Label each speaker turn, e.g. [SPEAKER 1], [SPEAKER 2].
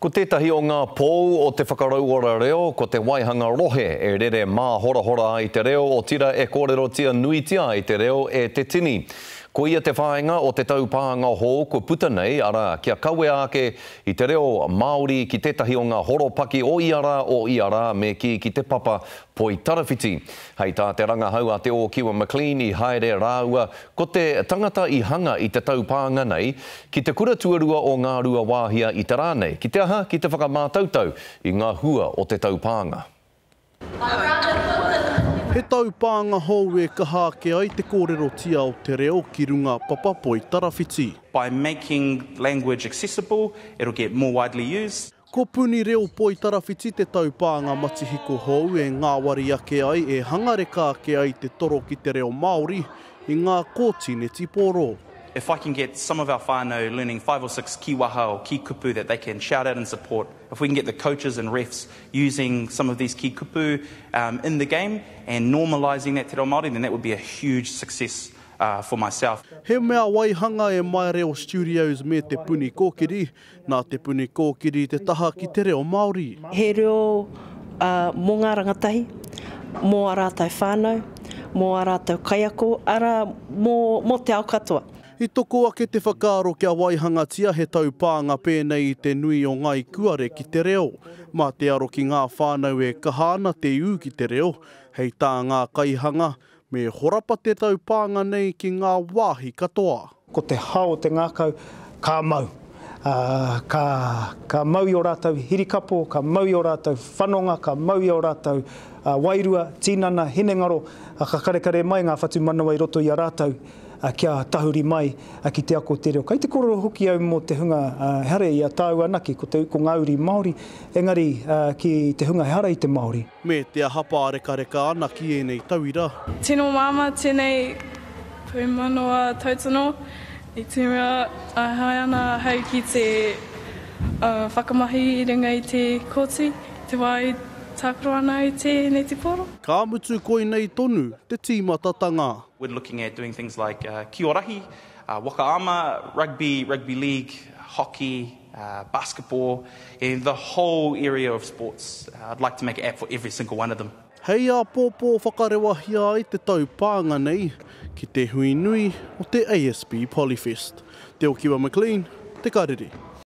[SPEAKER 1] Ko tētahi o ngā pou o te whakarauora reo ko te waihanga rohe e rere māhorahora ai te reo, otira e kōrerotia nuitia ai te reo e te tini. Koia te whāinga o te taupānga hou kua puta nei, arā, kia kawea ake i te reo Māori ki tētahi o ngā horopaki o ia rā, o ia rā, me kī ki te papa poitarawhiti. Hei tā te rangahau a Te Ōkiwa McLean i haere rāua ko te tangata i hanga i te taupānga nei ki te kura tuarua o Ngāruawāhia i te rā nei, ki te aha? Ki te whakamātautau i ngā hua o te taupānga.
[SPEAKER 2] He taupānga hou e kaha ake ai te kōrerotia o te reo ki runga papa poitarawhiti.
[SPEAKER 3] By making language accessible, it'll get more widely used.
[SPEAKER 2] Ko Puni Reo Poitarawhiti te taupānga matihiko hou e ngāwari ake ai, e hangareka ake ai te toro ki te reo Māori i ngā kōti netipōro.
[SPEAKER 3] If I can get some of our whānau learning five or six kīwaha or kī kupu that they can shout out and support, if we can get the coaches and refs using some of these kī kupu in the game and normalising that te reo Māori, then that would be a huge success for myself.
[SPEAKER 2] He mea waihanga e My Reo Studios me Te Puni Kōkiri Nā Te Puni Kōkiri te taha ki te reo Māori.
[SPEAKER 4] He reo mō ngā rangatahi, mō ā rātou whānau, mō ā rātou kaiako, arā, mō te ao katoa.
[SPEAKER 2] I toko ake te whakaaro kia waihangatia he taupānga pēnei i te nui o Ngāi Kuare ki te reo. Mā te aro ki ngā whānau e kaha ana te ū ki te reo, hei tā ngā kaihanga, Me horapa te taupānga nei ki ngā wāhi katoa.
[SPEAKER 5] Ko te hao o te ngākau, ka mau. Ā, ka, ka mau i ō rātou hirikapo, ka mau i ō rātou whanonga, ka mau i ō rātou wairua, tinana, hinengaro, ā, ka karekare mai ngā whatumanawa i roto i a rātou, ā, kia tahuri mai ki te ako te reo. Kei te kōrero hoki au mō te hunga, ā, ehara i a tāua anake, ko te, ko ngā uri Māori, engari, ā, ki te hunga ehara i te Māori.
[SPEAKER 2] Me te aha pārekareka ana ki ēnei tauira.
[SPEAKER 6] Tino māmā tēnei pūmanawa tautono i te mea āhei ana ahau ki te whakamahi i runga i te kōti i te wā e tākaro ana i te netipōro.
[SPEAKER 2] Ka mutu koinei tonu te tīmatatanga.
[SPEAKER 3] We're looking at doing things like kiorahi, waka ama, rugby, rugby league, hockey, basketball and the whole area of sports. I'd like to make an app for every single one of them.
[SPEAKER 2] Hei āpōpō whakarewahia ai te taupānga nei ki te hui nui o te ASB Polyfest. Te Okiwa McLean, Te Karere.